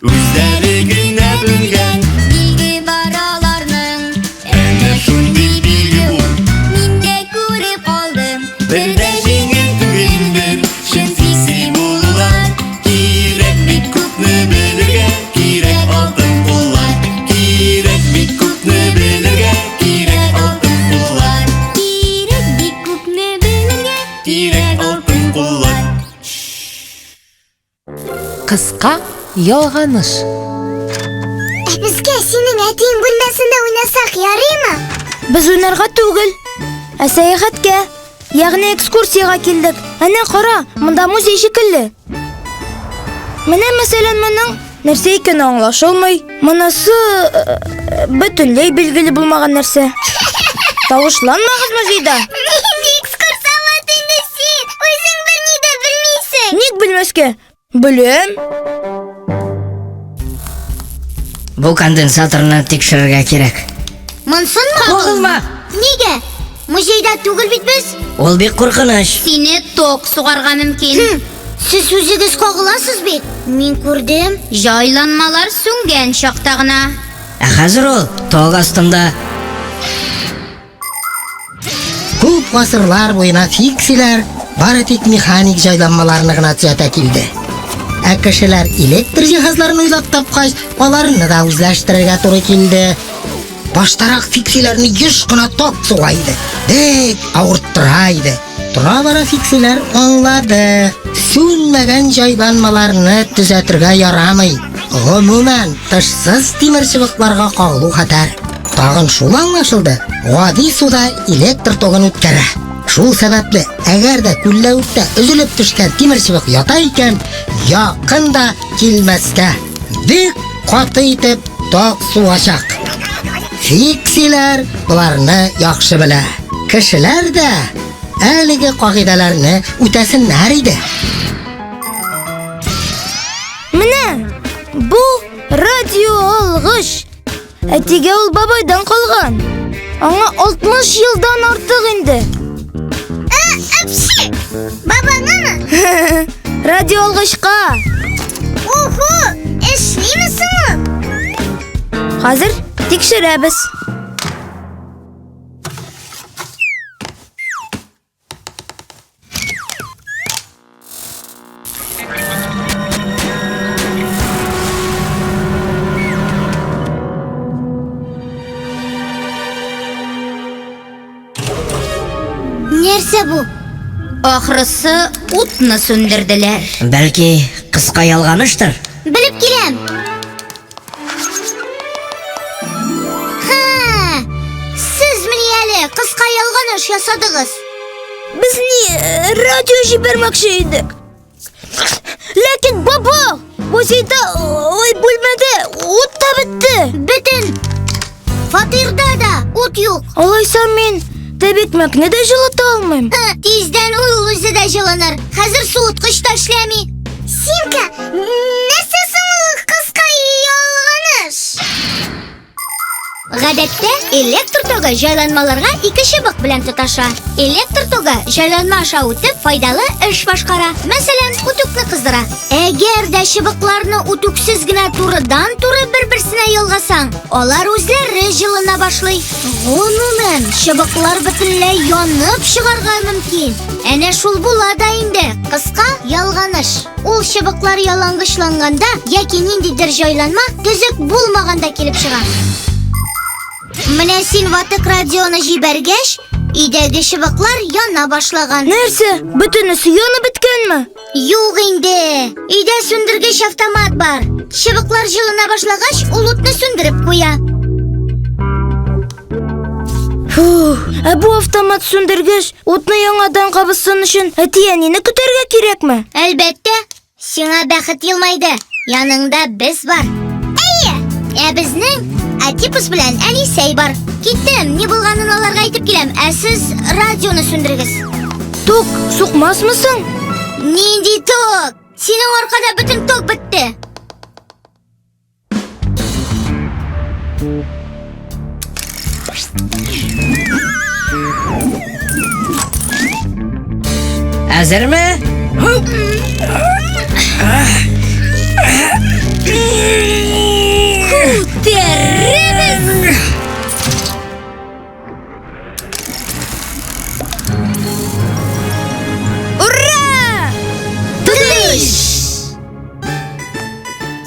Үзләре генә белгән Билге бар аларның. Әнә шундый билге ул. Мин дә күреп алдым. Бер дә җиңел түгелдер чын фикси булулар. Кирәк бит күпне белергә, кирәк алтын куллар. Кирәк бит күпне белергә, кирәк алтын куллар. Кирәк бик күпне белергә, Кирәк алтын куллар. Кыска ялганыш. Ә безгә синең әтиең бүлмәсендә уйнасак ярыймы? Без уйнарга түгел, ә сәяхәткә, ягъни экскурсиягә килдек. Әнә кара, монда музей шикелле. Менә мәсәлән моның нәрсә икәне аңлашылмый. Монысы э, бөтенләй билгеле булмаган нәрсә. Тавышланмагыз музейда. Нинди экскурсовод инде син? Үзең берни дә белмисең. Ник белмәскә? Беләм. Бу конденсаторны тикшерергә кирәк. Монсынмы? Кагылма! Нигә? Музейда түгел бит без. Ул бик куркыныч. Сине ток сугарга мөмкин. Сез үзегез кагыласыз бит. Мин күрдем. Җайланмалар сүнгән чакта гына. Ә хәзер ул ток астында. Күп гасырлар буена фиксиләр бары тик механик җайланмаларны гына төзәтә килде. Ә кешеләр электр җиһазларын уйлап тапкач, аларны да үзләштерергә туры килде. Баштарак фиксиләрне еш кына ток суга иде. Бик авырттыра иде. Тора-бара фиксиләр аңлады. Сүнмәгән җайланмаларны төзәтергә ярамый. Гомумән, тышсыз тимер чыбыкларга кагылу хәтәр. Тагын шул аңлашылды, гади суда электр тогын үткәрә. Шул сәбәпле, әгәр дә күлләвектә өзелеп төшкән тимер чыбык ята икән, якын да килмәскә. Бик каты итеп ток сугачак. Фиксиләр боларны яхшы белә. Кешеләр дә әлеге кагыйдәләрне үтәсеннәр иде. Менә бу радиоалгыч. Әтигә ул бабайдан калган. Аңа 60 елдан артык инде. Ә, әпши! Бабаңамы? Радиоалгычка. Уху! Эшлиме соң ул? Хәзер тикшерәбез. Нәрсә бу? Ахрысы, утны сүндерделәр. Бәлки, кыска ялганыштыр? Белеп киләм. Ха! Сез мени әле кыска ялганыш ясадыгыз? Без ни э, радио җибәрмәкче идек. Ләкин баба, музейда, ой, бүлмәдә ут та бетте. Бөтен фатирда да ут юк. Алайса мин тәбикмәкне дә җылыта алмыйм. Һы, Тиздән ул үзе дә җылыныр. Хәзер суыткыч та эшләми. Симка, нәрсә соң ул кыска ялганыш? Гадәттә, электр тогы җайланмаларга ике чыбык белән тоташа. Электр тогы җайланма аша үтеп файдалы эш башкара. Мәсәлән, үтүкне кыздыра. Әгәр дә чыбыкларны үтүксез генә турыдан-туры бер-берсенә ялгасаң, алар үзләре җылына башлый. Гомумән, чыбыклар бөтенләй янып чыгарга мөмкин. Әнә шул була да инде кыска ялганыш. Ул чыбыклар ялангычланганда яки ниндидер җайланма төзек булмаганда килеп чыга. Менә син ватык радионы җибәргәч, өйдәге чыбыклар яна башлаган. Нәрсә? Бөтенесе янып беткәнме? Юк инде. Өйдә сүндергеч автомат бар. Чыбыклар җылына башлагач, ул утны сүндереп куя. Фух, ә бу автомат сүндергеч утны яңадан кабызсын өчен әти-әнине көтәргә кирәкме? Әлбәттә, сиңа бәхет елмайды. Яныңда без бар. Әйе, ә безнең Атипус белән Әнисәй бар. Киттем, ни булганын аларга әйтеп киләм, ә сез радионы сүндерегез. Ток сукмасмы соң? Нинди ток? Синең аркада бөтен ток бетте. Әзерме? Күтәрәбез! Ура! Тыш!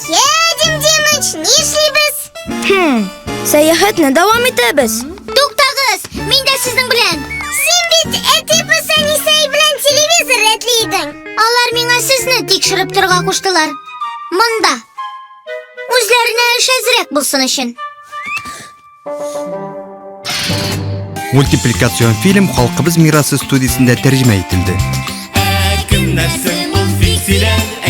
Едем, Димыч, нишлибез? Хм, сәяхәтне дәвам итәбез. Туктагыз, мин дә сезнең белән. Син бит әти Әнисәй белән телевизор рәтли идең. Алар миңа сезне тикшереп торырга куштылар. Монда. Үзләренә эш әзрәк булсын өчен. Мультипликацион фильм Халкыбыз мирасы студиясендә тәрҗемә ителде. Ә кемнәр соң ул фиксиләр?